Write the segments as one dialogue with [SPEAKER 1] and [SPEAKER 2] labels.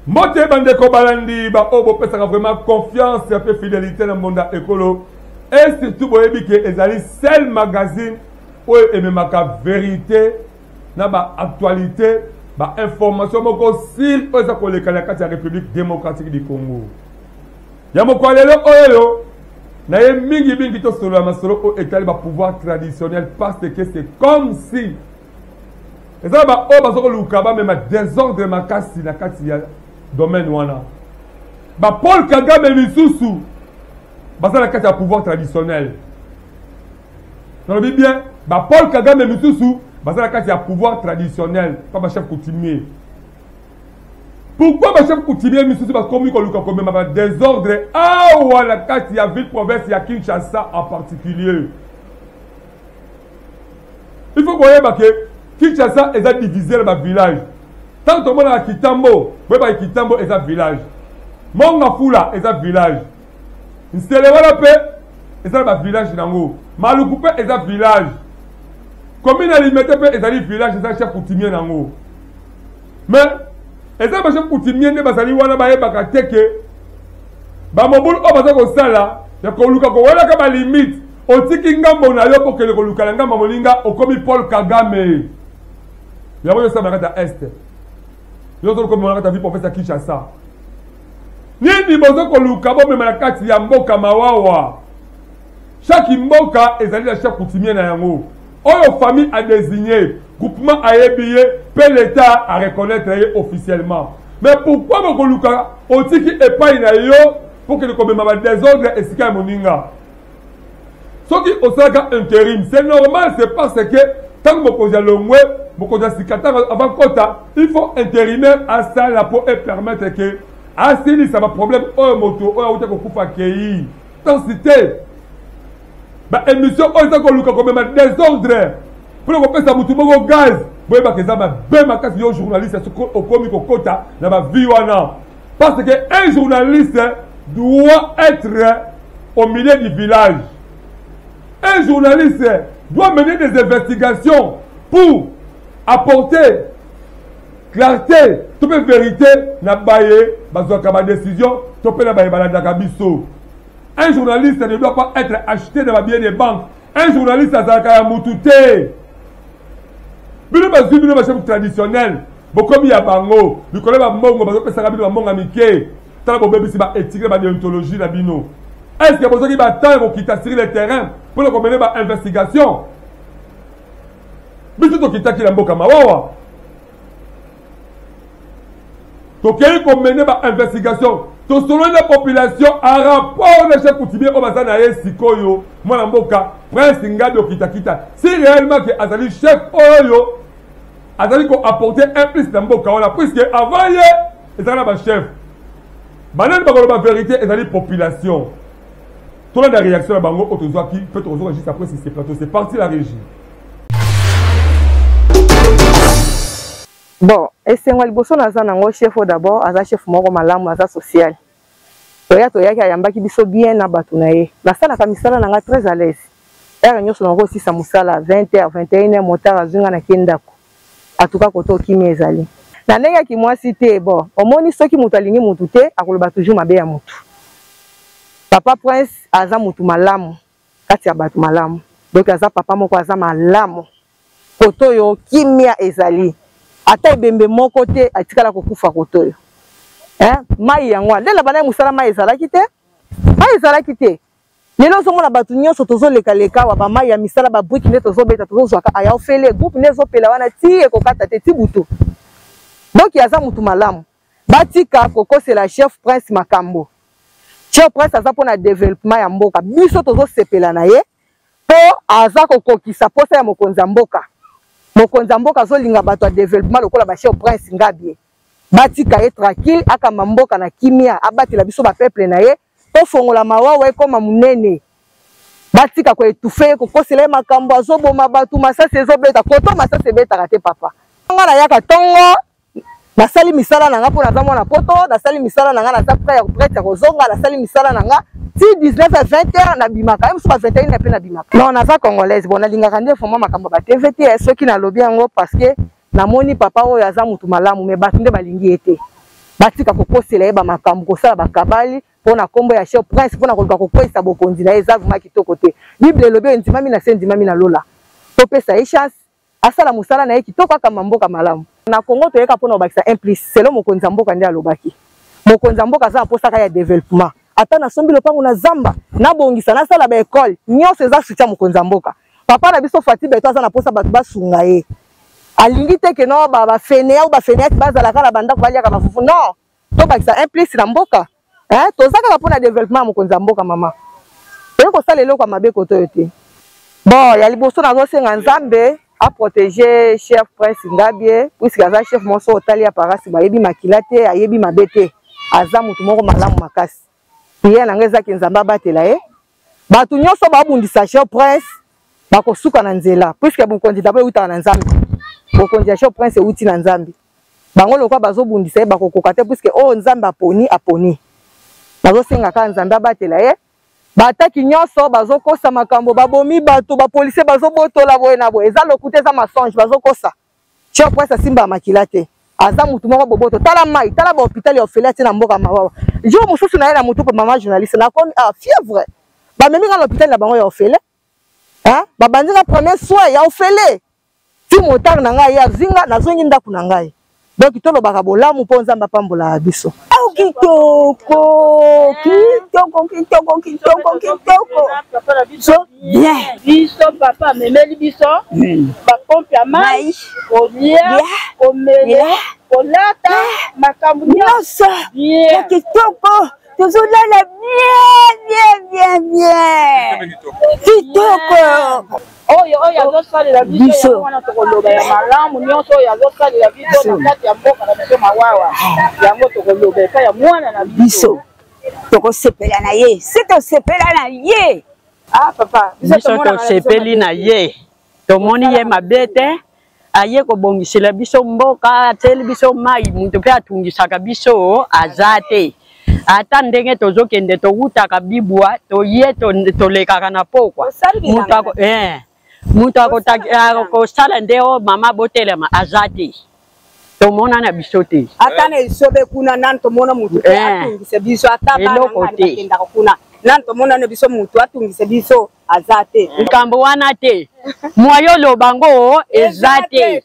[SPEAKER 1] Mbote bandeko balandi baoyo bopesaka vraiment confiance mpe fidélité na mbonda ekolo et surtout boyebi ke ezali seul magazine oyo ememaka verité na ba actualité ba information moko sur oyo eza koleka na kati ya République démocratique du Congo. Ya mokolo lelo oyo na ye mingi mingi tosolola masolo oyo etali ba pouvoir traditionnel parce que c'est comme si eza na baoyo baza koluka bamema desordre makasi na kati ya domaine wana. Ba Paul Kagame misusu baza na kati ya pouvoir traditionnel. Nalobi bien, ba Paul Kagame misusu baza na kati ya pouvoir traditionnel, pa ba chef coutumier. Pourquoi ba chef coutumier misusu bakomi koluka komema ba désordre awa na kati ya ville province ya Kinshasa en particulier? Il faut koyeba ke Kinshasa eza divisé na ba village. Tant tomonaka Kitambo, boyeba ke Kitambo eza village. Monga Fula eza village. Nsele wana mpe eza na ba village nango. Maluku mpe eza village. Commune ya Limete mpe ezali village, eza chef coutumier nango. Mais eza ba chef coutumier nde bazali wana bayebaka te ke ba mobulu oyo baza kosala ya koluka kowelaka ba limite, otiki ngambo na yo mpo okende koluka na ngambo ya moninga, okomi Paul Kagame. Yango nyonso na kati ya Est, yo ozoluka omema na kati ya ville province ya Kinshasa. Nini bozo koluka bomema na kati ya mboka mawawa? Chaque mboka ezali na chef coutumier na yango oyo famille a désigné, groupement ayebi ye mpe l'État a reconnaître ye officiellement. Mais pourquoi bokoluka otiki epai na yo mpo kende komema ba désordre esika ya moninga? Soki osalaka intérim, c'est normal, c'est parce que ntango mokonzi alongwe, mokonzi ya sika ntango avant kota, il faut intérimaire asala mpo e permettre ke asilisa ba problème oyo moto oyo awuti kokufa akei. Intensité ba émission oyo eza koluka komema désordre mpona kopesa motu moko gaz, boyebaka eza mabe makasi. Yo journaliste soki okomi kokota na ba vie wana, parce que un journaliste doit être au milieu du village, un journaliste doit mener des investigations pour apporter clarté to mpe vérité na baye bazwaka ba décision to mpe na baye balandaka biso. Un journaliste ne doit pas être acheté dans ba billets de banque. Un journaliste azalaka ya mutu te. Bino bazwi bino ba chef traditionnel bokomi ya bango likolo ya bambongo bazopesaka bino bambongo ya mike. Tala bobebisi ba éthique na ba déontologie na bino. Est-ce que bozwaki ba temps ya kokita sur le terrain mpona komene ba investigation? Biso tokitaki na mboka Mawawa, tokei komene ba investigation, tosololi na population en rapport na chef coutumier oyo baza na ye sikoyo, mwana mboka Prince Ngabi Okitakita, si réellement ke azali chef oyo azali ko apporter un plus na mboka wana, puisque avant ye ezalaka na ba chef banani bakoloba vérité ezali population. Tolanda réaction na bango oyo tozwaki mpe tokozonga juste après sur ce plateau. C'est parti la régie.
[SPEAKER 2] Bon, esengo ya liboso naza nango, chef oyo d'abord aza chef moko malamu, aza social. Toya toyaki ayambaki biso bien na bato na ye. Nasalaka misala na nga très à l'aise. Heure nyonso nakoki kosisa mosala 20 heures, 21 heures, motard azwi nga na ke ndako. En tout cas koto kimia ezali. Na ndenge ya kimwasi te, bon, omoni soki moto alingi motu te, akoloba toujours mabe ya motu. Papa Prince aza motu malamu kati ya bato malamu. Donc aza papa moko aza malamu. Koto oyo kimia ezali. Ata ebembe moko te atikala kokufa koto oyo. Hein? Mai yango nde na bandaki mosala, mai ezalaki te. Mai ezalaki te. Lelo ozomona bato nyonso tozolekaleka awa, ba mai ya misala, ba brique nde tozobeta, tozozwaka aya ofele, groupe nde ezopela wana ti ekokata te ti butu. Donc aza mutu malamu. Batika kokosela chef Prince makambo. Chef Prince aza mpona développement ya mboka. Biso tozosepela na ye mpo aza kokokisa posa ya mokonzi ya mboka. Mokonzi ya mboka azolinga bato ya développement lokola ba chef Prince Ngabie. Batika ye tranquille, akamba mboka na kimia, abatela biso ba peuple na ye. Tofongola Mawawa ekoma monene. Batika ko étouffer ye, kokosela ye makambo, azoboma bato, masasi ezobeta koto, masasi ebetaka te papa. Nga nayaka tongo, nasali misala na nga mpo naza mwana poto, nasali misala na nga, naza prêt ya prête ya kozonga, nasali misala na nga ti 19 h 20 h nabimaka, ye mosusu ba 21 mpe nabimaka. Non, naza congolaise, bon nalingaka nde vraiment makambo ya ba TV te, soki nalobi yango parce que namoni papa oyo aza mutu malamu, mais bato nde balingi ye te. Batika kokosela ye ba makambo, kosala bakabali mpo na kombo ya chef prince, mpo na koluka kokweyisa bokonzi na ye, eza vraiment kitoko te. Bible elobi oyo endimami na se endimami na lola. Topesa ye chance asala mosala na ye kitoko, akamba mboka malamu. Na Congo toyeka mpona kobakisa un plus selo mokonzi ya mboka nde alobaki. Mokonzi ya mboka aza na mposaka ya développement. Ata nasombi lopango na zamba, nabongisa, nasala ba école, nyonso eza soutien mokonzi ya mboka. Papa na biso Fatih Beto aza na mposa bato basunga ye. Alingi te ke no ba fainéant ou ba fainéante bazalaka na bandako baliaka bafufu. Non, tobakisa un plus na mboka. Hein, toza kaka mpona développement ya mokonzi ya mboka mama. Toyei kosala eloko ya mabe koto oyo te. Bon, ya liboso nazosenga Nzambe a protéger chef Prince Ngabie, puisque aza chef moko otali ya parasi, bayebi makila te, ayebi mabe te. Aza mutu moko malamu makasi. Prière na ngai ezaki Nzambe abatela ye. Bato nyonso babundisa chef Prince bakosuka na nzela, puisque bokonzi d'abord eutaka na Nzambe. Bokonzi ya chef Prince euti na Nzambe. Bango lokwa bazobundisa ye bakokoka te, puisque oyo Nzambe aponi aponi. Bazosenga kaka Nzambe abatela ye. Bataki nyonso bazokosa makambo, babomi bato, ba policier bazobotola boye na boye. Eza lokuta, eza mensonge, bazokosa. Chef Prince asimba makila te. Aza mutu moko boboto. Tala mai, tala ba hôpital ya ofele atie na mboka Mawawa. Jour mosusu na ye na mutu pe mama journaliste na komi ah fièvre. Bamemi nga na hôpital na bango ya ofele. Hein? Babandi nga premier soin ya ofele. Ti motard na ngai ye azwi nga, nazongi ndako na ngai. Donc tolobaka bolamu mpo Nzambe apambolaka biso.
[SPEAKER 3] Oh, kitoko, kitoko, kitoko, kitoko, kitoko. So bien.
[SPEAKER 4] Biso papa amemeli biso ba pompe ya mai, kolia, komela, kolata, makambo
[SPEAKER 3] nyonso ya kitoko. Tozolala bien, bien, bien, bien. Kitoko.
[SPEAKER 4] Oyo oyo azosalela biso yango wana tokoloba ya malamu nyonso oyo azosalela biso na kati ya mboka na biso Mawawa, yango tokoloba epai ya mwana na biso.
[SPEAKER 3] Tokosepela na ye, se tosepela na ye.
[SPEAKER 4] Ah papa,
[SPEAKER 5] biso tosepeli na ye, tomoni ye mabe te, aye kobongisela biso mboka, atieli biso mai, moto mpe atungisaka biso aza te. Ata ndenge tozokende towutaka bibwa, toye tolekaka na pokwa. Moto akosala nde o mama botelema aza te. Tomona na biso te.
[SPEAKER 6] Ata na esobe kuna nani tomona mutu te atungise biso, ata bana
[SPEAKER 5] Eloko te.
[SPEAKER 6] bakendaka kuna nani tomona na biso mutu atungise biso aza te.
[SPEAKER 5] Likambo wana te. Moyo loba ngo eza te.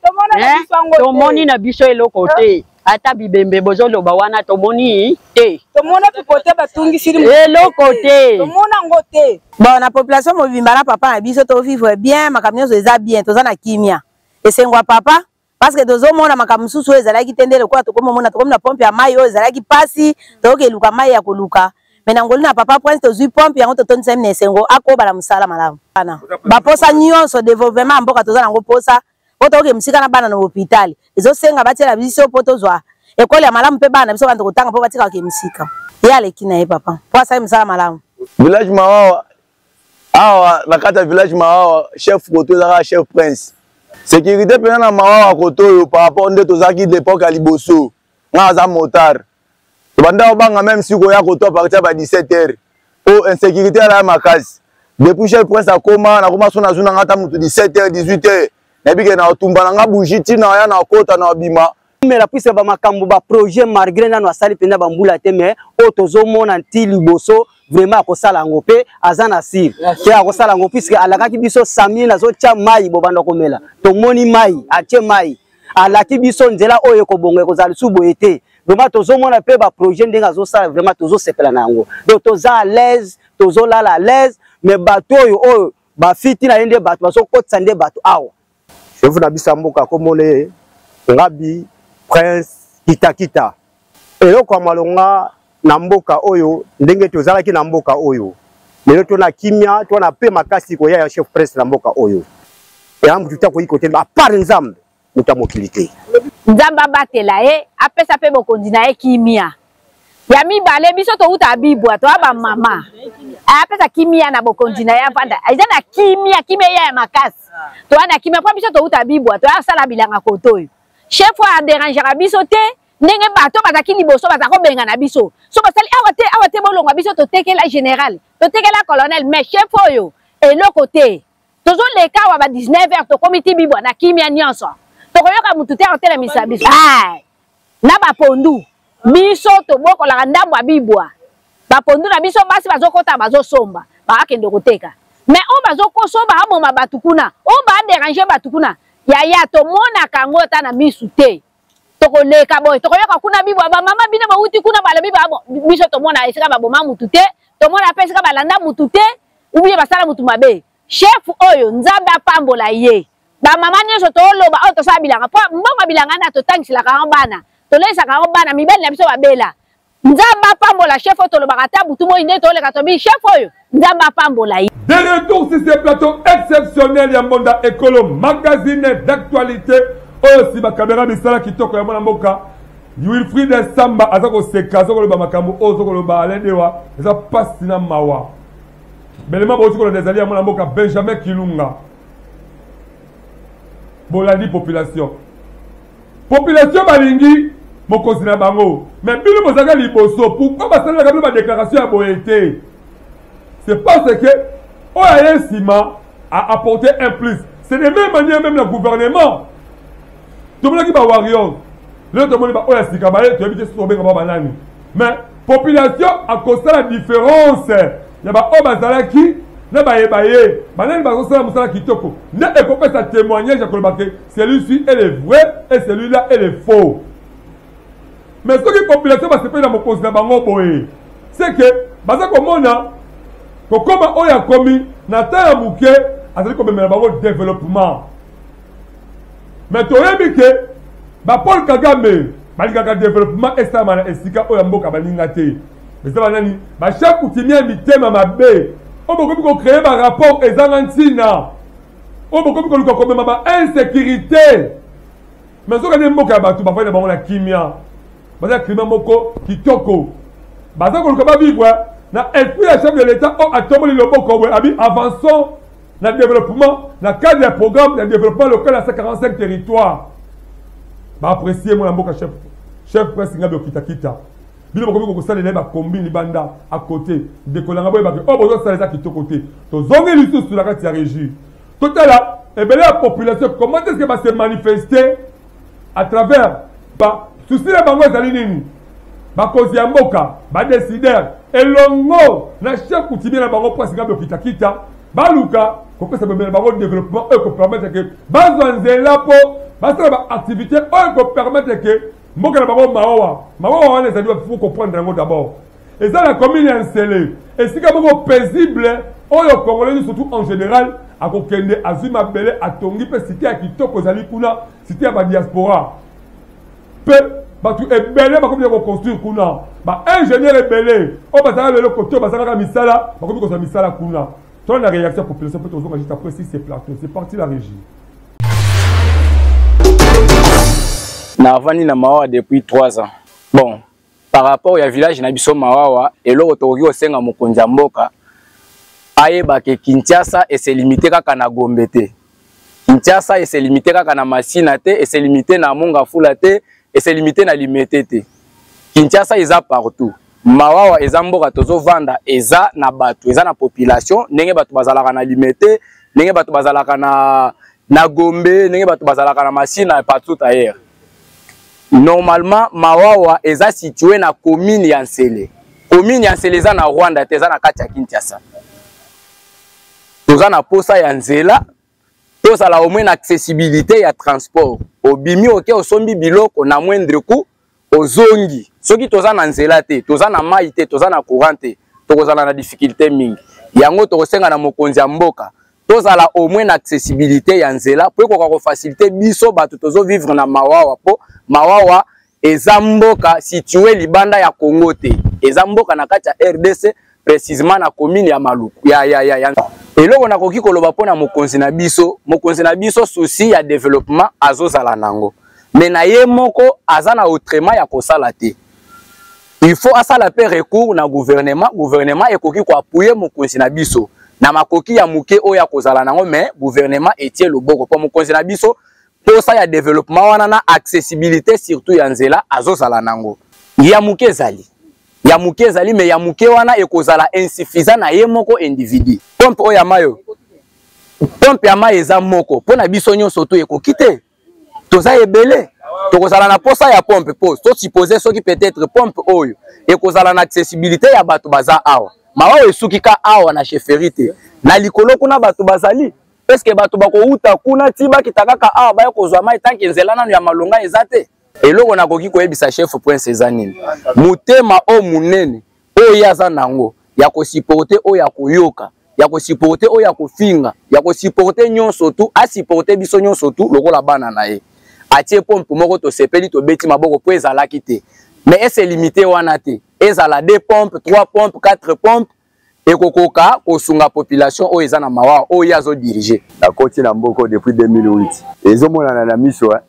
[SPEAKER 5] Tomoni na biso eloko te. Ata bibembe bozoloba wana tomoni te.
[SPEAKER 6] Tomona pipote batungisili
[SPEAKER 5] eloko te.
[SPEAKER 6] Tomona ngo te.
[SPEAKER 7] Bon, na population mobimba na papa na biso to vivre bien, makambo nyonso eza bien, toza na kimia. Esengo ya papa parce que tozomona makambo mosusu oyo ezalaki te, nde lokola tokomomona tokomi na pompe ya mai oyo ezalaki pasi, tokoki mai ya koluka. Mais na ngolu na papa Prince tozwi pompe yango totondisami na esengo, akoba na mosala malamu. Bana baposa nyonso développement ya mboka toza nango posa, po tokoki mosika na bana na hôpital. Ezosenga batiela biso po tozwa ekole ya malamu mpe bana na biso banda kotanga po batika ke mosika. Ye aleki na ye papa po asali mosala malamu.
[SPEAKER 8] Village Mawawa, awa na kati ya village Mawawa, chef koto ezalaka chef Prince. Sécurité pena na Mawawa koto oyo par rapport nde tozalaki l'époque ya liboso. Nga aza motard. Tobanda obanga même si koya koto à partir ba 17 heures. Po insécurité ala makasi. Depuis chef Prince akoma, nakoma so nazuna nga ta mutu 17 heures, 18 heures. Nayebi ke na otumba na nga bougie ti na ya na kota na bima.
[SPEAKER 9] Mais la puisse ba makambo ba projet malgré nano asali pena ba mbula te, mais oyo tozomona nti liboso vraiment akosala yango pe aza na sir te akosala yango puisque alakaki biso Samir nazotia mai bobanda komela, tomoni mai atie mai, alaki biso nzela oyo ekobonga ekozala lisusu boye te. Vraiment tozomona pe ba projet ndenge azosala, vraiment tozosepela na yango. Donc toza à l'aise, tozolala à l'aise, mais bato oyo oyo bafiti na ye nde bato bazokotisa nde bato awa.
[SPEAKER 10] Chef na biso ya mboka komona ye Ngabi Prince Kitakita. Eloko ya malonga na mboka oyo ndenge tozalaki na mboka oyo lelo tona kimia, tona pe makasi koya ya chef Prince na mboka oyo. Ya mutu ta koyi kotelema à part Nzambe moto ya mokili te.
[SPEAKER 11] Nzambe abatela ye, apesa pe bokonzi na ye kimia. Ya mibale, biso towuta bibwa, toya ba mama. Apesa kimia na bokonzi na ye avanda. Eza na kimia, kimia ya makasi. Toya na kimia po biso towuta bibwa, toya sala bilanga kotoyo. Chef oyo aderangera biso te ndenge bato bazalaki liboso baza kobengana biso. So basali awa te, awa te bolongwa biso totekela general, totekela colonel, mais chef oyo eloko te. Tozoleka awa ba 19 heures tokomi ti bibwa na kimia nyonso. Tokoyoka mutu te akotelemisa biso. Ay, na bapondu biso tobokolaka ndambo ya bibwa. Bapondu na biso basi bazokota bazosomba, bakende koteka. Mais oyo bazokoso baaboma bato kuna, oyo baderange bato kuna, yaya tomonaka yango ata na misu te. Tokoleka boye, tokoyoka kuna bibwa ba mama bino bawuti kuna balobi ba biso tomona esika baboma mutu te, tomona pe esika balanda mutu te, ou bien basala mutu mabe. Chef oyo Nzambe apambola ye. Ba mama nyonso toloba oyo tosala bilanga po mbongo bilanga na totangiselaka yango bana, tolesaka yango bana, mibali na biso babela. Nzambe apambola chef oyo tolobaka ata butu moi nde toleka tobi chef oyo Nzambe apambola ye.
[SPEAKER 1] De retour sur ce plateau exceptionnel ya Mbonda Ekolo magazine d'actualité oyo sima caméra misala kitoko ya mwana mboka Wilfried Samba aza koseka aza koloba makambo oyo aza koloba Alain Dewa eza pasi na mawa. Belema bouti kolanda ezali ya mwana mboka Benjamin Kilunga. Bolandi population. Population balingi mokonzi na bango mais bino bozalaka liboso pourquoi basalelaka bino badéclaration ya boye te? C'est parce que oyo aye nsima a apporté un plus. C'est de même manière même na gouvernement tomonaki ba warriors lelo tomoni ba oyo ya sika baye toyebi te soki tokobenga bango banani mais population akosala différence ya baoyo bazalaki na baye baye banani bazosala mosala kitoko nde ekopesa témoignage ya koloba ke celui-ci est le vrai et celui-là est le faux. Mais soki population basepeli na mokonzi na bango boye, c'est que baza komona kokoma oyo akomi na temps ya moke azali komemela bango développement. Mais toyebi ke ba Paul Kagame balingaka développement esalama na esika oyo ya mboka baninga te. Eza banani ba chef coutumier ya mitema mabe oyo bokomi kocreye ba rapport ezanga ntina, oyo bokomi koluka komema ba insécurité. Mais soki nde mboka ya bato bafandi na bango na kimia, baza climat moko kitoko, baza koluka bavivre na esprit ya chef de l'État oyo atomboli loboko boye abi avançons na développement na cadre ya programme ya développement local ya 145 territoires. Baapprécie mwana mboka chef chef Prince Ngabi Okitakita. Bino bokomi kokosalela ye bakombi libanda à côté. Ndeko nanga boyebake oyo bozosala eza kitoko te. Tozongi lisusu na kati ya régie. Totala ebele ya population comment est-ce que ba se manifester à travers ba souci na bango ezali nini? Bakonzi ya mboka, ba décideurs elongo na chef coutumier na bango Prince Ngabi Okitakita baluka kopesa bemela bango développement oyo ekopermettre ke bazwa nzela mpo basala ba activité oyo ekopermettre ke mboka na bango Mawawa. Mawawa wana ezali wapi? Faut comprendre yango d'abord. Eza na commune ya Nsele, esika moko paisible oyo Congolais surtout en général akokende azwi mabele atongi mpe cité ya kitoko ezali kuna, cité ya ba diaspora. Mpe bato ebele bakomi ya koconstruire kuna, ba ingénieur ebele oyo bazalaka lelo kote oyo bazalaka misala bakomi kozwa misala kuna. Tolanda réaction ya population mpe tozonga juste après si c'est plateau. C'est parti la régie.
[SPEAKER 12] Navandi na Mawawa depuis 3 ans. Bon, par rapport ya village na biso Mawawa, eloko tokoki kosenga mokonzi ya mboka ayeba ke Kinshasa ese limite kaka na Gombe te. Kinshasa ese limite kaka na Masina te, ese limite na Mongafula te, ese limite na Limete te. Kinshasa eza partout. Mawawa eza mboka tozovanda, eza na bato, eza na population, ndenge bato bazalaka na Limete, ndenge bato bazalaka na Gombe, ndenge bato bazalaka na Masina et partout ailleurs. Normalement Mawawa eza situé na commune ya Nsele. Commune ya Nsele eza na Rwanda te, eza na kati ya Kinshasa. Toza na posa ya nzela, tozala au moins na accessibilité ya transport. Obimi oke osombi biloko na moindre coût, ozongi. Soki toza na nzela te, toza na mai te, toza na courant te, tokozala na difficulté mingi. Yango tokosenga na mokonzi ya mboka tozala au moins na accessibilité ya nzela po ekoka kofacilite biso bato tozo vivre na Mawawa, po Mawawa eza mboka situé libanda ya Congo te, eza mboka na kati ya RDC, précisément na commune ya Maluku. Ya. Eloko nakoki koloba pona mokonzi na biso, mokonzi na biso souci ya développement azozala nango, mais na ye moko aza na autrement ya kosala te. Il faut asala mpe recours na gouvernement. Gouvernement ekoki koappuye mokonzi na biso na makoki ya moke oyo akozala nango, mais gouvernement etie loboko mpo mokonzi na biso posa ya développement wana na accessibilité surtout ya nzela azozala nango. Ya moke ezali, ya moke ezali, mais ya moke wana ekozala insuffisant na ye moko individu. Pompe oyo ya mayo, pompe ya mai eza moko mpo na biso nyonso to ekoki te, toza ebele, tokozala na posa ya pompe po tosuppose soki peut-être pompe oyo ekozala na accessibilité ya bato baza awa. Mawa esuki ka awa na chefferie te, na likolo kuna bato bazali, eske bato bakowuta kuna ti bakita kaka awa baya kozwa mai tanke nzela nanu ya malonga eza te. Eloko nakoki koyebisa chef prince eza nini? Motema oyo monene oyo ye aza nango ya kosupporte oyo ya koyoka, ya kosupporte oyo ya kofinga, ya kosupporte nyonso tu, asupporte biso nyonso tu lokola bana na ye. Atie pompe moko, tosepeli, tobeti maboko mpo ezalaki te, mais ese limite wana te, ezala 2 pompe, 3 pompe, 4 pompe, ekokoka kosunga population oyo eza na mawa oyo ye azodirige.
[SPEAKER 13] Nakoti na mboko depuis 2008, ezomonana na miso eh?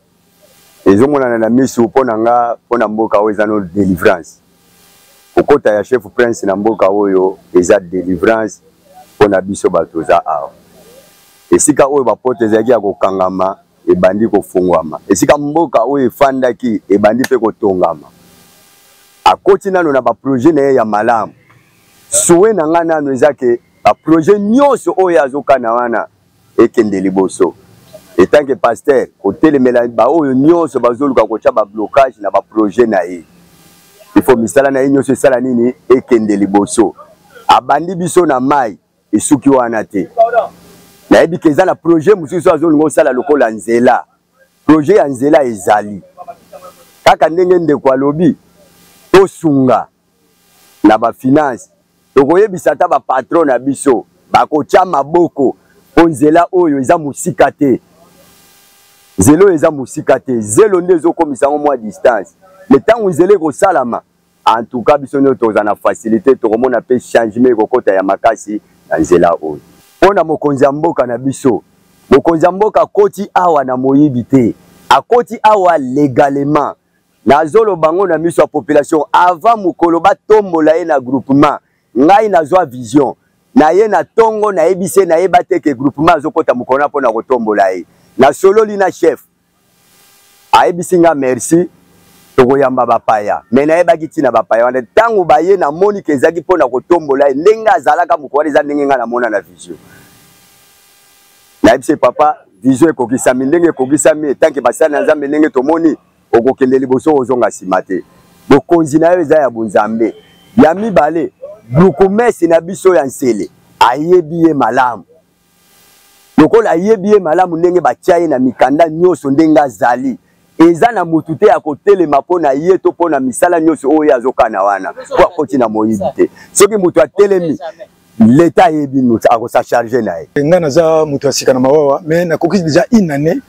[SPEAKER 13] Ezomonana na miso mpo na nga, mpo na mboka oyo eza no delivrance. Kokota ya chef prince na mboka oyo eza delivrance mpo na biso bato oza awa. Esika oyo bapote ezalaki ya kokangama ebandi kofungwama, esika mboka oyo efandaki ebandi mpe kotongama. Akoti nano na baprojet na ye ya malamu. Souhait na nga nano eza ke baprojet nyonso oyo azokana wana ekende liboso. Etant que pasteur, kotelemela baoyo nyonso bazoluka kotya bablocage na baprojet na ye. Il faut misala na ye nyonso esala nini, ekende liboso. Abandi biso na mai, esuki wana te. Nayebi ke eza na projet mosusu azolinga osala lokola nzela. Projet ya nzela ezali kaka ndenge ndeko alobi, tosunga na bafinance, tokoyebisa ata bapatron na biso bakotya maboko mpo nzela oyo eza mosika te. Nzela oyo eza mosika te, zelo nde ezokomisa yango mwa distance, me ntango nzela ekosalama, en tout cas biso nyonso tokozala na facilité, tokomona mpe changement ekokota ya makasi na nzela oyo. Mpo na mokonzi ya mboka na biso, mokonzi ya mboka akoti awa na moyibi te, akoti awa legalement. Nazoloba ngo na miso ya population avant mokolo batombola ye na groupement. Ngai nazwa vision na ye na tongo, nayebisi ye, nayeba te ke groupement azokota mokolo na mpo na kotombola ye. Nasololi na chef, ayebisi nga merci, tokoyamba bapaya. Me nayebaki ntina bapaya wana ntango baye, namoni ke ezalaki mpo na kotombola ye ndenge azalaka mokolo wana, eza ndenge ngai namona na vision. Nayebisi ye, papa, vision ekokisami ndenge ekokisami, etanke basali na Nzambe ndenge tomoni okokende liboso, ozonga nsima te. Bokonzi na yo eza ya bonzambe. Ya mibale, brukumesi na biso ya Nsele ayebi ye malamu. Lokola ayebi ye malamu ndenge batia ye na mikanda nyonso ndenge azali, eza na motu te ya kotelema mpo na ye to mpo na misala nyonso oyo ye azokana wana, mpo akoti na moyibi te. Soki moto atelemi, leta ayebi moto akosa charge na ye.
[SPEAKER 14] Nga naza moto ya sika na Mawawa, mais nakoki déjà une année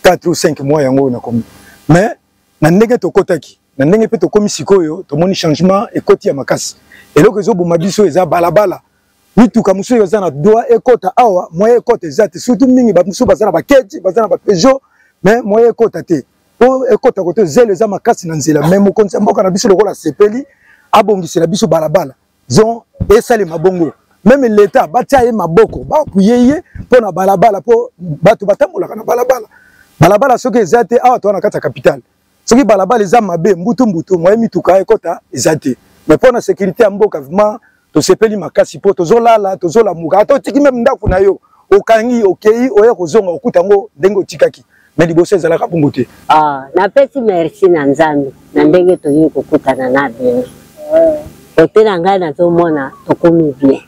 [SPEAKER 14] 4 ou 5 mois yango oyo nakomi, mais na ndenge tokotaki, na ndenge mpe tokomi sikoyo, tomoni changement ekoti ya makasi. Eloko ezoboma biso eza balabala. Mituka mosusu eza na droit ekota awa, moyen ekota eza te, surtout mingi bamosusu baza na bakeji, baza na bapeugeot, mais moyen ekota te po ekota kote zelo eza makasi na nzela. Mais mokonzi ya mboka na biso lokola asepeli abongisela biso balabala, zon esalema bongo, meme leta batia ye maboko, baapuye ye mpo na balabala, mpo bato batambolaka na balabala. Balabala soki eza te awa, toza na kati ya capitale, soki balabala eza mabe mbutu mbutu, moye mituka ekota eza te. Mais mpo na sécurité ya mboka, vraiment tosepeli makasi, mpo tozolala tozolamuka, ata otiki meme ndako na yo okangi, okei oya kozonga okuta yango ndenge otikaki, me liboso ezalaka bongo te.
[SPEAKER 15] Ah, napesi merci na Nzambe na ndenge toyei kokutana na bino. Kote na ngai nazomona tokomi bien,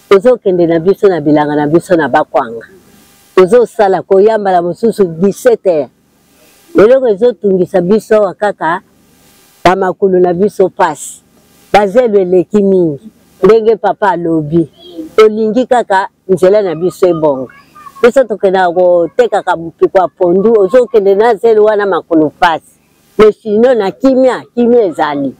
[SPEAKER 15] tozokende na biso na bilanga na biso na bakwanga, tozosala koyambala mosusu 17 heures. Eloko ezotungisa biso awa kaka bamakulu na biso pasi, bazelo eleki mingi. Ndenge papa alobi, tolingi kaka nzela na biso ebonga. Biso tokendaka kotekaka mpiko ya pondu, ozokende na zelo wana makolo pasi, mais sinon na kimia, kimia ezali,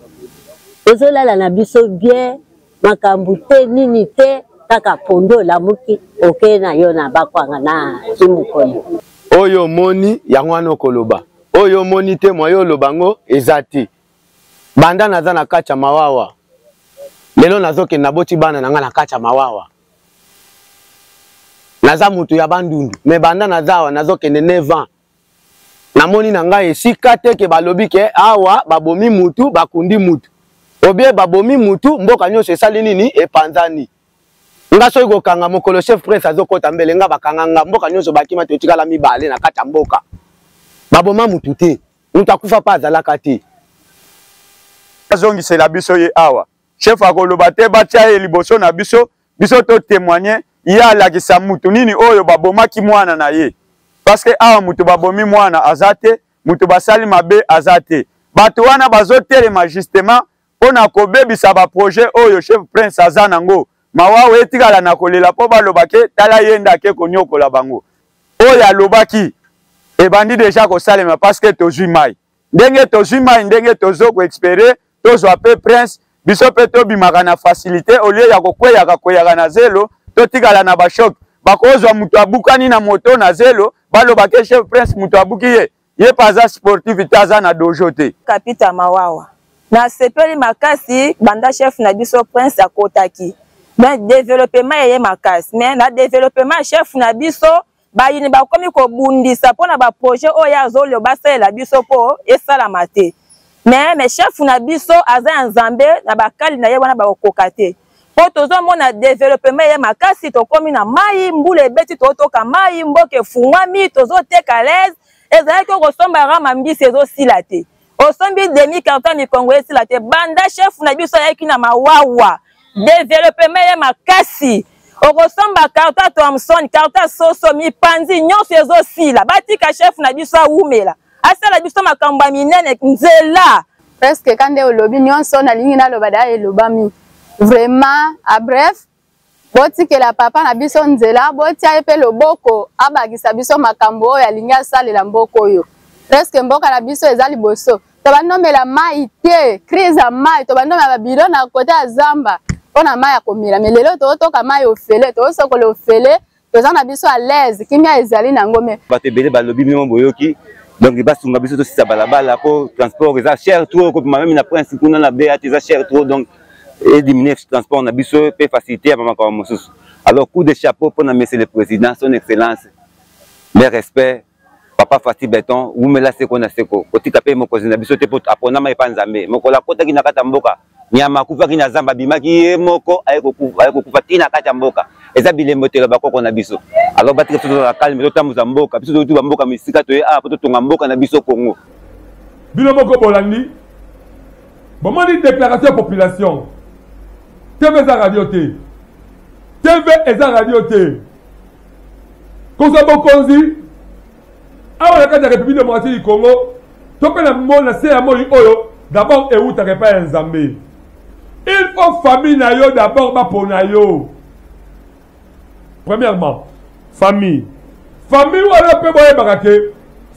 [SPEAKER 15] tozolala na biso bien, makambo te nini te, kaka pondu olamuki okei na yo na bakwanga na kimokolo.
[SPEAKER 16] Oyo omoni yango wana okoloba, oyo omoni te mwaye oloba yango eza te. Banda naza na kati ya Mawawa, lelo nazokende naboti bana na ngai na kati ya Mawawa. Naza mutu ya Bandundu, mais banda naza awa nazokende 9 ans. Namoni na ngai esika te ke balobi ke awa babomi mutu, bakundi mutu. Obie babomi mutu, mboka nyonso esali nini? Epanzani. Nga soki kokanga mokolo chef prince azokota mbele nga bakanga nga mboka nyonso bakima totikala mibale na kati ya mboka. Baboma mutu te. Mutu akufa pa azalaka te.
[SPEAKER 17] Azongisela biso ye awa. Chef akoloba te batia ye liboso na biso, biso to temoigner, ye alakisa mutu nini oyo babomaki mwana na ye. Parce que awa mutu babomi mwana aza te, mutu basali mabe aza te. Bato wana bazotelema justement mpo na kobebisa ba projet oyo chef prince aza nango. Mawawa etikala na kolela mpo baloba ke tala ye nde ake konyokola bango. Oyo alobaki ebandi deja kosalema parce que tozwi mai. Ndenge tozwi mai, ndenge tozo ko espere tozwa mpe prince, biso mpe tobimaka na facilite au lieu ya kokweyaka kweyaka na zelo, totikala na ba choc. Bakozwa moto abukani na moto na zelo, baloba ke chef prince moto abuki ye. Ye pe aza sportif te, aza na dojo te.
[SPEAKER 18] Kapita Mawawa. Nasepeli makasi banda chef na biso Prince akotaki. Donc developpement eye makasi. Mais na developpement ya chef na biso bayini bakomi kobundisa mpo na ba projet oyo ye azoloba asalela biso mpo esalama te. Mais mais chef na biso aza ya Nzambe na bakali na ye wana bakokoka te. Po tozomona developpement eye makasi, tokomi na mayi, mbula ebeti totoka mayi, mboka efungwami, tozoteka à l'aise. Ezalaki okosomba rama mbisi ezosila te. Osombi demi carton mikongo esila te. Banda chef na biso ayaki na mawawa, developpement eye makasi. Okosomba carton Thomson, carton soso, mipanzi nyonso ezosila. Batika chef na biso awumela. Asala biso makambo ya minene nzela.
[SPEAKER 19] Presque ka nde olobi nyonso nalingi naloba da elobami. Vraiment, a bref, botikela papa na biso nzela, botia ye pe loboko abakisa biso makambo oyo alingi asalela mboka oyo. Presque mboka na biso eza liboso. Tobandi omela mayi te, crise ya mayi, tobandi omela ba bidon na kote ya zamba pona mayi ya komela. Mais lelo tozotoka mayi ofele, tozosokola ofele, toza na biso à l'aise, kimia ezali na yango mais
[SPEAKER 20] bato ebele balobi bino boyoki donc basunga biso tosisa balabala po transport eza cher trop kopima meme na prince kuna na bat eza cher trop donc ediminuer transport na biso mpe facilité ya bamakambo mosusu. Alors coup de chapeau mpo na monsieur le président, son excellence, mes respects papa Fatshi Beton, wumela seko na seko, kotika mpe mokonzi na biso te mpo aponama epa Nzambe. Mokolo akotaki na kati ya mboka, nyama akufaki na zamba, abimaki ye moko aye kokufa ti na kati ya mboka. Eza bilembo telo bakoko na biso. Alors batika biso tozala calme, totambuza mboka biso, totuba mboka misika toye awa mpo totonga mboka na biso Congo.
[SPEAKER 1] Bino moko bolandi, bomoni déclaration ya population. TV eza radio te, TV eza radio te. Kozwa bokonzi awa na kati ya République démocratique du Congo to mpe na mo na se ya moi oyo d'abord ewutaka epai ya Nzambe. Il faut famille na yo d'abord bapona yo. Premièrement, famille. Famille wana mpe boyebaka ke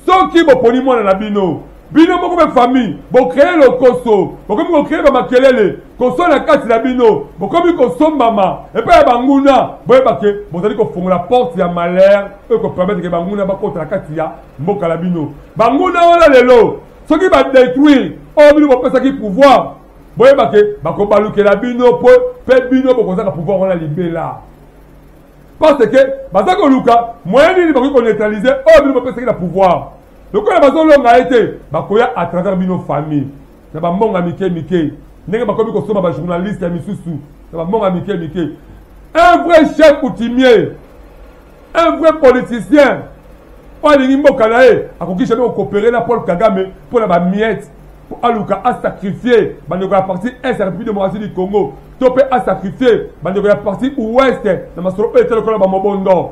[SPEAKER 1] soki boponi mwana na bino, bino moko mpe famille bocree lokoso, bokomi kocree bamakelele, koswana kati na bino, bokomi kosombama epai ya banguna. Boyeba ke bozali kofongola porte ya malheur oyo ekopermettre ke banguna bakota na kati ya mboka na bino. Banguna wana lelo soki badetruire oyo bino bopesaki pouvoir, boyeba ke bakobalukela bino po pe bino bokozaka pouvoir wana libela. Parce que baza koluka moyen nini bakoki koneutraliser oyo bino bopesaki na pouvoir. Lokola bazolonga ye te, bakoya à travers bino famille na bambonga mike mike, ndenge bakomi kosomba ba journaliste ya misusu na bambonga mike mike. Un vrai chef coutumier, un vrai politicien oyo alingi mboka na ye akoki jamais kokopere na Paul Kagame mpo na ba miettes, mpo aluka asacrifier bandeko ya partie est ya République démocratique du Congo to mpe asacrifier bandeko ya partie ouest na masolo oyo etali lokola bamobondo.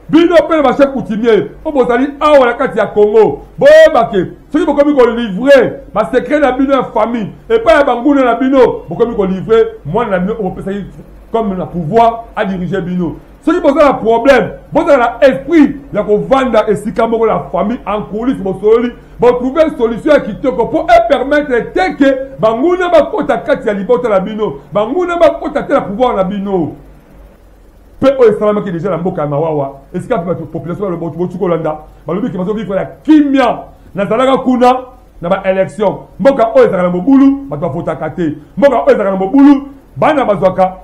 [SPEAKER 1] Bino mpe na ba chef coutumier oyo bozali awa na kati ya Congo, boyeba ke soki bokomi kolivre ba secret na bino ya famille epai ya banguna na bino, bokomi kolivre mwana na bino oyo bopesaki comme na pouvoir adirige bino. Soki boza na problème, bozala na esprit ya kovanda esika moko na famille en coulisse, bosololi, botrouve solution ya kitoko mpo epermettre te ke banguna bakota kati ya libota na bino, banguna bakota te na pouvoir na bino. Mpe oyo esalamaki deja na mboka ya Mawawa, esika mpe bato population balobi, boti kolanda, balobi ke bazovivre na kimia. Nazalaka kuna. na ba élection. Mboka oyo ezalaka na mobulu, bato bavotaka te. Mboka oyo ezalaka na mobulu, bana bazwaka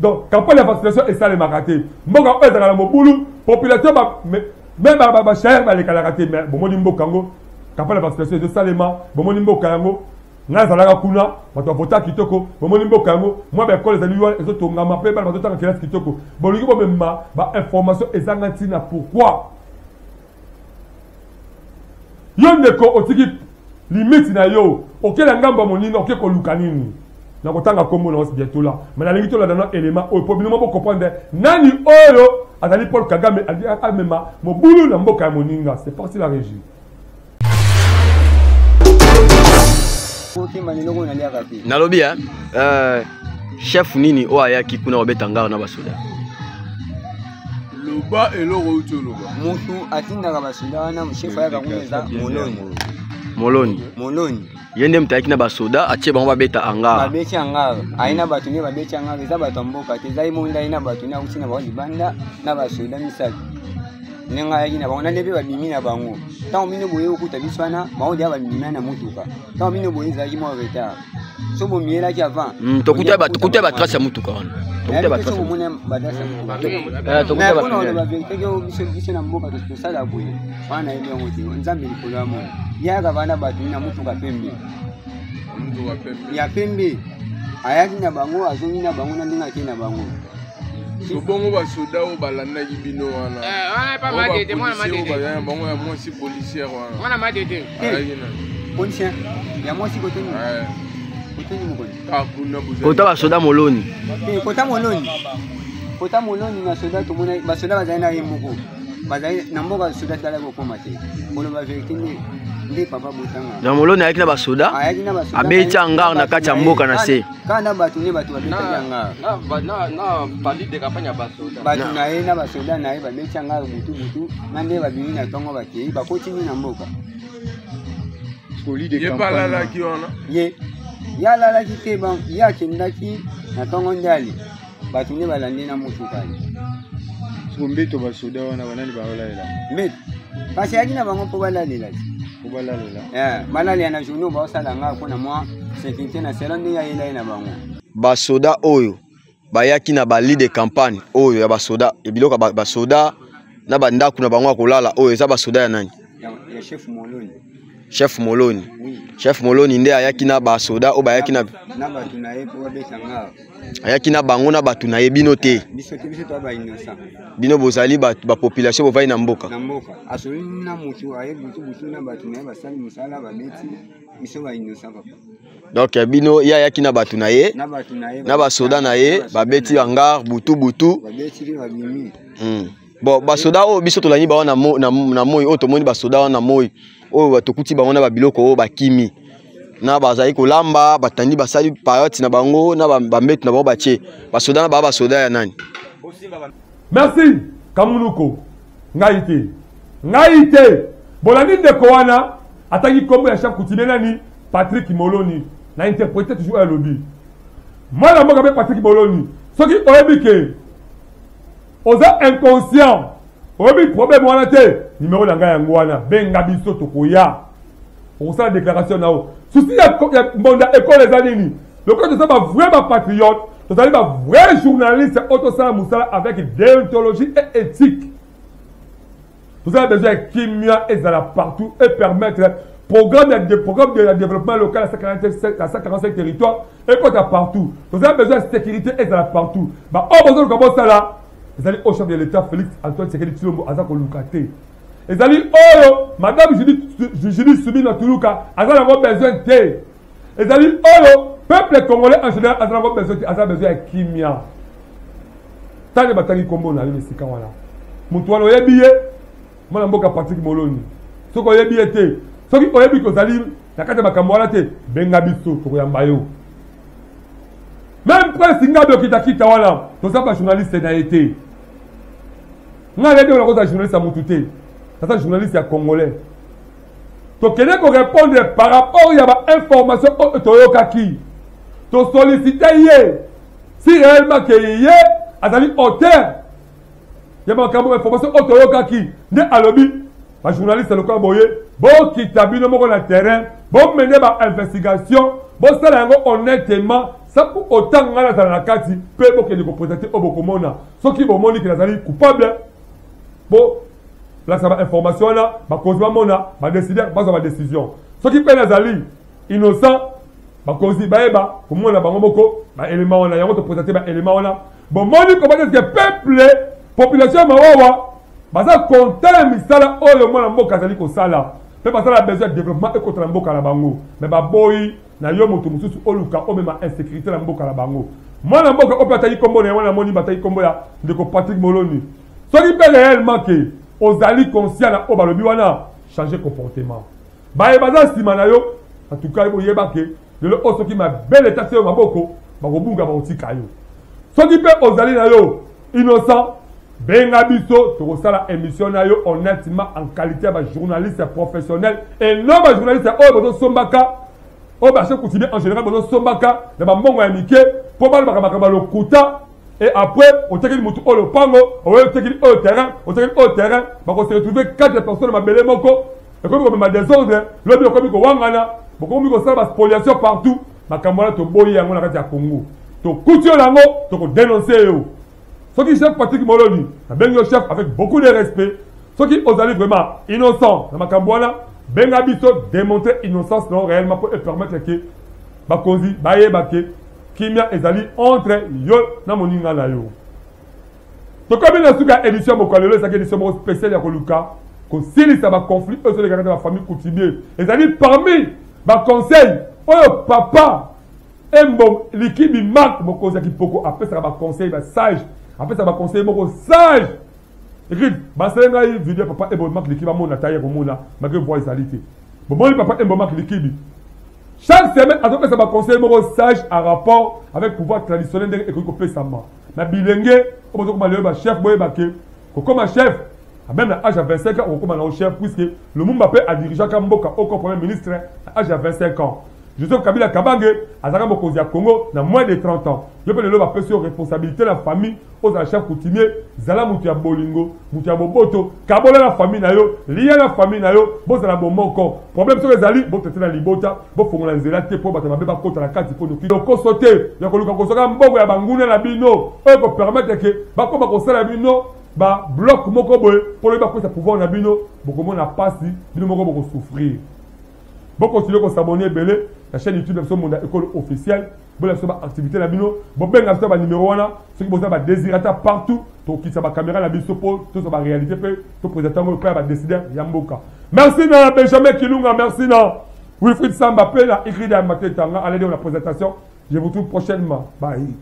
[SPEAKER 1] donc campagne ya vaccination esalemaka te. Mboka oyo ezalaka na mobulu, population ba même ba ba chahir balekalaka te. Mais bomoni mboka yango campagne ya vaccination ezosalema, bomoni mboka yango ngai nazalaka kuna, bato bavota kitoko. Bomoni mboka yango mwa baekole ezali wana ezotongama mpe bana bazotanga kelasi kitoko. Bolingi bomema ba information ezanga ntina pourquoi? Yo ndeko otiki limite na yo, oke na ngambo ya moninga, oke koluka nini? Nakotanga kombo na yo bientôt là, mais nalingi tolanda na élément oyo po bino moko comprendre nani oyo azali Paul Kagame alingi amema mobulu na mboka ya moninga. C'est parti la régie.
[SPEAKER 21] Nalobi hein, euh, chef nini oyo ayaki kuna kobeta ngara na basoda?
[SPEAKER 22] Loba eloko outi oloba.
[SPEAKER 23] Mutu atindaka basoda wana, chef ayaka kuna eza Moloni.
[SPEAKER 21] Moloni.
[SPEAKER 23] Moloni.
[SPEAKER 21] Ye nde moto ayaki na basoda atie bango babeta angara.
[SPEAKER 23] Babeti angara. Aye na bato nde babeti angara, eza bato ya mboka te, eza ye moko nde aye na bato nde auti na bango libanda na basoda misato. Ndenge ayaki na bango na nde mpe babimi na bango. Ntango bino boye okuta biso wana, bango deya babimi na motuka. Ntango bino boye ezalaki mwa retard. So bomiyelaki avant.
[SPEAKER 21] Tokuta ba tokuta ba trace ya motuka wana. Tokuta ba trace.
[SPEAKER 23] Omona ba trace ya motuka. Eh, tokuta ba. Mpona ba vérité ke biso biso na mboka tosala boye. Wana nayebi yango te. Nzambe likolo ya mona. Yaka bana bato na motuka pembe.
[SPEAKER 22] Motuka pembe.
[SPEAKER 23] Ya pembe. Ayaki na bango, azongi na bango na ndenge akei na bango.
[SPEAKER 22] So bongo basoda oyo balandaki bino wana oyo bango ya mwasi policière wana
[SPEAKER 23] mwana matete policier ya mwasi kotoni kotoni mokonzi
[SPEAKER 21] kota basoda Moloni.
[SPEAKER 23] Kota Moloni, kota Moloni na soda tomona basoda bazali na ye moko, bazali na mboka soda tikala kokoma te. Koloba verité nde nde papa botanga
[SPEAKER 21] na Moloni ayaki na basoda, abeti angare na kati ya mboka na se.
[SPEAKER 23] Kaka na bato nde bato babetaki angare, bato na ye na basoda na ye babeti angare butu butu na nde babimi na ntongo bakei bakoti nde na mboka.
[SPEAKER 22] Ye mpe alalaki wana?
[SPEAKER 23] Ye ye alalaki te, ye akendaki na ntongo ndali, bato nde balandi na motuka.
[SPEAKER 22] Siko mbeto basoda wana banani baolalela?
[SPEAKER 23] Mbeto kasi ayaki na bango mpo balalela ti.
[SPEAKER 22] Mpo balalela.
[SPEAKER 23] Balalela na journée baosala nga mpo na mwa sécurité na selo ndenge ayela ye na bango.
[SPEAKER 21] Basoda oyo bayaki na ba lit de campagne oyo ya basoda, biloko ya basoda na bandako na bango ya kolala, oyo eza basoda ya nani?
[SPEAKER 23] Ya chef Moloni.
[SPEAKER 21] Chef Moloni.
[SPEAKER 23] Oui.
[SPEAKER 21] Chef Moloni nde ayaki na basoda oyo bayaki na
[SPEAKER 23] na bato na ye mpo babeta nga.
[SPEAKER 21] Ayaki na bango na bato na ye, bino te?
[SPEAKER 23] Biso te, biso toya ba innocent.
[SPEAKER 21] Bino bozali bato ba population, bovandi na mboka.
[SPEAKER 23] Na mboka. Asoli na motu aye butu butu na bato na ye basali mosala babeti biso ba innocent papa.
[SPEAKER 21] Donc bino, ye ayaki na bato na ye
[SPEAKER 23] na bato na ye
[SPEAKER 21] na basoda na ye, babeti hangar butu butu.
[SPEAKER 23] Babeti mpe babimi.
[SPEAKER 21] Bon, basoda oyo biso tolandi bango na, mo, na, na moi oyo tomoni basoda wana na moi oyo tokuti bango na babiloko oyo bakimi na bazali kolamba, batandi basali payote na bango na bambeto na bango batie basoda na baa basoda ya nani?
[SPEAKER 1] Merci Kamunuko. Ngai te, ngai te. Bolandi ndeko wana atangi nkombo ya chef coutumier nani? Patrick Moloni. Na interprété toujours oyo alobi mwana mboka mpe Patrick Moloni, soki oyebi ke oza inconscient, oyebi problème wana te, numero na ngai yango wana, benga biso tokoya okosala déclaration na yo. Susi ya mbonda ekole eza nini? Lokola toza ba vrai ba patriote, tozali ba vrai journaliste oyo tosala mosala avec déontologie et éthique. Toza besoin ya kimia ezala partout et permettre programme ya de, programme de la développement local à 145, à 145 territoires ekota partout. Toza besoin ya sécurité ezala partout. Ba oyo bozoluka bosala ezali au chef de l'État Félix Antoine Tshisekedi Tshilombo aza koluka te, ezali oyo madame Judith Suminwa Tuluka aza nango besoin te, ezali oyo peuple congolais en général aza nango besoin te. Aza besoin ya kimia. Ntango batangi nkombo na yo na esika wana, moto wana oyebi ye, mwana mboka Patrick Moloni, soki oyebi ye te, soki oyebi kozali na kati ya makambo wana te, benga biso tokoyamba yo. Même Prince Ngabi okitakita wana, toza ba journaliste na ye te. Ngai nayebi nakozala journaliste ya motu te, naza journaliste ya congolais. Tokende korépondre par rapport ya bainformation oyo toyokaki, tosollicite ye si réellement ke ye azali auteur ya makambo information oyo toyokaki. Nde alobi bajournaliste lokola boye bokita bino moko na terrain. Bomene ba investigation, bosala yango honnêtement, sans pour autant ngai nazala na kati mpe bokende kopresente oyo bokomona. Soki bomoni ke nazali coupable, bo lakisa ba information wana, bakonzi bamona, ba décider, bazwa ba décision. Soki mpe nazali innocent, bakonzi bayeba komona bango moko ba élément wana, yango topresente ba élément wana. Bomoni comment est-ce que peuple, population ya Mawawa baza content ya misala oyo mwana mboka azali kosala mpe baza na besoin ya développement ekota na mboka na bango, me baboyi na yo moto mosusu oluka omema insécurité na mboka na bango. Mwana mboka oyo mpe ataki nkombo na ye wana, namoni bataki nkombo ya ndeko Patrick Moloni. Soki mpe réellement ke ozali conscient na oyo balobi wana, changer comportement. Baye baza nsima na yo, en tout cas boyeba ke lelo oyo soki mabele etati yo maboko, bakobunga, bakotika yo. Soki mpe ozali na yo innocent, benga biso, tokosala émission na yo honnêtement en qualité ya bajournaliste professionnel et non bajournaliste oyo bozosombaka, oyo bachef coutumier en général bozosombaka na bambongo ya mike mpo balobaka makambo ya lokuta. Et après otekeli motu oyo lopango, oyo otekeli oyo terrain, otekeli oyo terrain, bakose retrouver 4 personnes mabele moko, ekomi komema désordre. Lobi okomi kowangana, bokomi kosala baspoliation partout. Makambo wana toboyi yango na kati ya Congo. Tokuti yo nango, tokodenonce yo. Soki chef Patrick Moloni, nabengi yo chef avec beaucoup de respect, soki ozali vraiment innocent na makambo wana, benga biso, démontrer innocence na yo réellement mpo epermettre ke bakonzi bayeba ke kimia ezali entre yo na moninga na yo. Tokomi na suka ya émission moko ya lelo. Ezalaki émission moko spéciale ya koluka kosilisa baconflit oyo ezoleka kati ya bafamille coutumier. Ezali parmi baconseil oyo papa Embo Likibi Mark, mokonzi ya Kipoko, apesaka baconseil basage, apesaka baconseil moko sage. Écrit basele ngai video papa Embo Mark Likibi, amona taye komona malgré voix ezali te. Bomoni papa Embo Mark Likibi chaque semaine azopesa baconseil moko sage en rapport avec pouvoir traditionnel, ndenge ekoki kopesama na bilenge oyo bozokoma lelo bachef. Boyeba ke kokoma chef même na âge ya 25 ans, okokoma na yo chef, puisque Lumumba mpe adirigeaka mboka oko premier ministre na âge ya 25 ans. Joseph Kabila Kabange azalaka mokonzi ya Congo na moins de 30 ans. Yo mpe lelo bapesi yo responsabilité na famille, ozala chef coutumier, zala moto ya bolingo, moto ya boboto, kabola na famille na yo, lia na famille na yo, bozala bomoko. Problème soki ezali, botraite na libota, bofongola nzela te mpo bato mabe bakota na kati, mpo noki lokoso te ya koluka kozwaka mbongo ya banguna na bino oyo kopermettre ke bakoma kosala bino ba bloc moko boye mpo lobi bakwesa pouvoir na bino, bokomona pasi, bino moko bokosouffrir. Bokontinue kosabone ebele na chaîne YouTube na biso Monda Ekolo Officiel. Bola biso ba activité na bino, bobenga biso ba numéro wana soki boza ba désirata partout, tokokitisa ba caméra na biso mpo tozwa ba réalité mpe topresente yango epai ya ba décideur ya mboka. Merci na Benjamin Kilunga, merci na Wilfried Samba mpe na Igrida Matetanga alede na présentation. Je vous trouve prochainement. Bye.